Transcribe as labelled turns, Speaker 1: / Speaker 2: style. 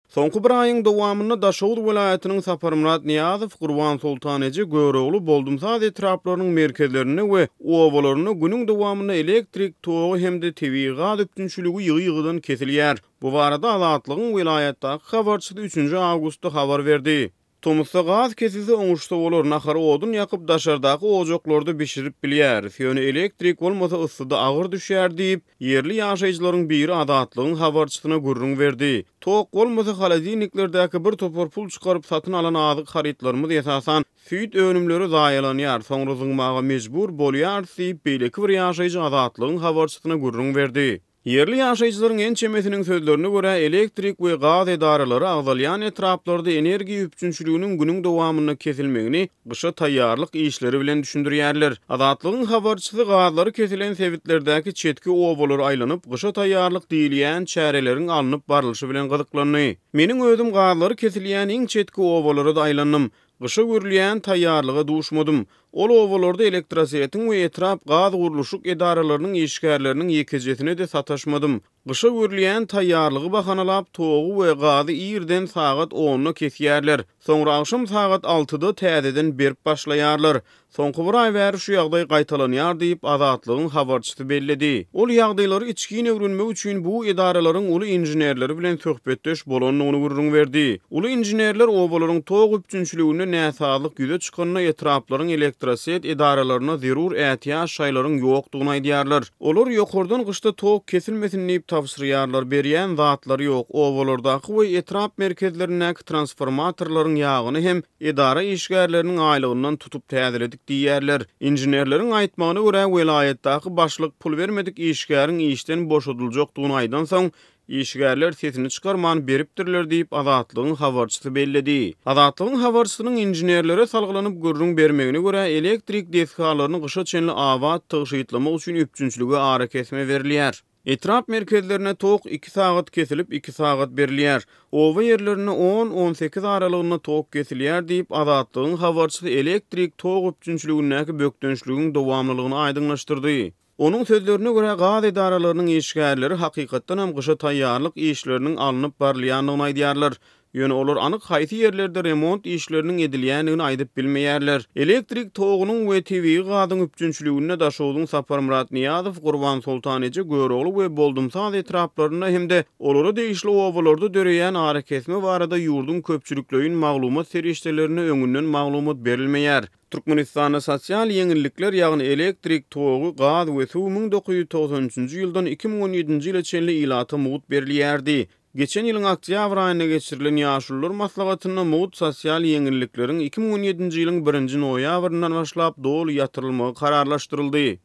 Speaker 1: Soňky bir aýyň dowamynda Daşoguz welaýatynyň Saparmyrat Nyýazow, Gurbansoltan eje, Görogly, Boldumsaz etraplarynyň merkezlerinde we obalarynda günüň dowamynda elektrik togy hem-de tebigy gaz üpjünçiligi ýygy-ýygydan kesilýär. Bu barada Azatlygyň welaýatdaky habarçysy üçünji awgustda habar berdi. Tomusda gaz kesilse oňuşsa bolar, nahary odun ýakyp, daşardaky ojaklarda bişirip bilýäris, ýöne elektrik bolmasa yssyda agyr düşýär diýip, ýerli ýaşaýjylaryň biri Azatlygyň habarçysyna gürrüň berdi. Tok bolmasa holodilniklerdäki bir topar pul çykaryp satyn alan azyk harytlarymyz esasan süýt önümleri zaýalanýar, soňra zyňmaga mejbur bolýarys diýip, beýleki bir ýaşaýjy Azatlygyň habarçysyna gürrüň berdi. Ýerli ýaşaýjylaryň ençemesiniň sözlerine görä, elektrik we gaz edaralary agzalýan etraplarda energiýa üpjünçiliginiň günüň dowamynda kesilmegini gyşa taýýarlyk işleri bilen düşündirýärler. Azatlygyň habarçysy gazlary kesilen sebitlerdäki çetki obalara aýlanyp, gyşa taýýarlyk diýilýän çäreleriň alnyp barlyşy bilen gyzyklandy. Meniň özüm gazlary kesilýän iň çetki obalara-da aýlandym. Gyşa görülýän taýýarlyga duşmadym. Ol obalarda elektrosetiň we etrap gaz gurluşyk edaralarynyň işgärleriniň ýekejesine-de sataşmadym. Gyşa görülýän taýýarlygy bahanalap, togy we gazy irden sagat onda kesýärler. Soňra agşam sagat altyda täzeden berip başlaýarlar. Soňky bir aý bäri şu ýagdaý gaýtalanýar diýip, Azatlygyň habarçysy belledi. Ol ýagdaýlary içgin öwrenmek üçin bu edaralaryň uly inženerleri bilen söhbetdeş bolandygyny gürrüň berdi. Uly inženerler obalaryň tok üpjünçiliginde näsazlyk ýüze çykanda etraplaryň elektroset edaralaryna zerur ätiýaç şaýlaryň ýokdugyny aýdýarlar. Olar ýokardan gyşda tok kesilmesin diýip tabşyrýarlar, berýän zatlary ýok. Obalardaky we etrap merkezlerindäki transformatorlaryň ýagyny hem edara işgärleriniň aýlygyndan tutup täzeledik diýýärler. Inženerleriň aýtmagyna görä, welaýatdaky başlyk pul bermedik işgäriň işden boşadyljakdygyny aýdansoň, işgärler sesini çykarman beripdirler diýip, Azatlygyň habarçysy belledi. Azatlygyň habarçysynyň inženerlere salgylanyp gürrüň bermegine görä, elektrik desgalaryny gyşa çenli abat tygşytlamak üçin üpjünçilige arakesme berilýär. Etrap merkezlerine tok iki sagat kesilip, iki sagat berilýär. Oba ýerlerinde on, 18 aralygynda tok kesilýär diýip, Azatlygyň habarçysy elektrik tok üpjünçiligindäki bökdençligiň dowamlylygyny aýdyňlaşdyrdy. Onuň sözlerine görä, gaz edaralarynyň işgärleri hakykatdanam gyşa taýýarlyk işleriniň alnyp barylýandygyny aýdýarlar. Ýöne olar anyk haýsy ýerlerde remont işleriniň edilýändigini aýdyp bilmeýärler. Elektrik togunyň we tebigy gazyň üpjünçiliginde Daşogzuň Saparmyrat Nyýazow, Gurbansoltan eje, Görogly we Boldumsaz etraplarynda hem-de olara degişli obalarda döreýän arakesme barada ýurduň köpçülikleýin maglumat serişdelerinde öňünden maglumat berilmeýär. Türkmenistanda sosial ýeňillikler, ýagny elektrik togy, gaz we suw 1993-nji ýyldan 2017-nji ýyla çenli ilata mugt berilýärdi. Geçen ýylyň oktýabr aýynda geçirilen Ýaşulular maslahatynda mugt sosial ýeňillikleriň 2017-nji ýylyň birinji noýabryndan başlap doly ýatyrylmagy kararlaşdyryldy.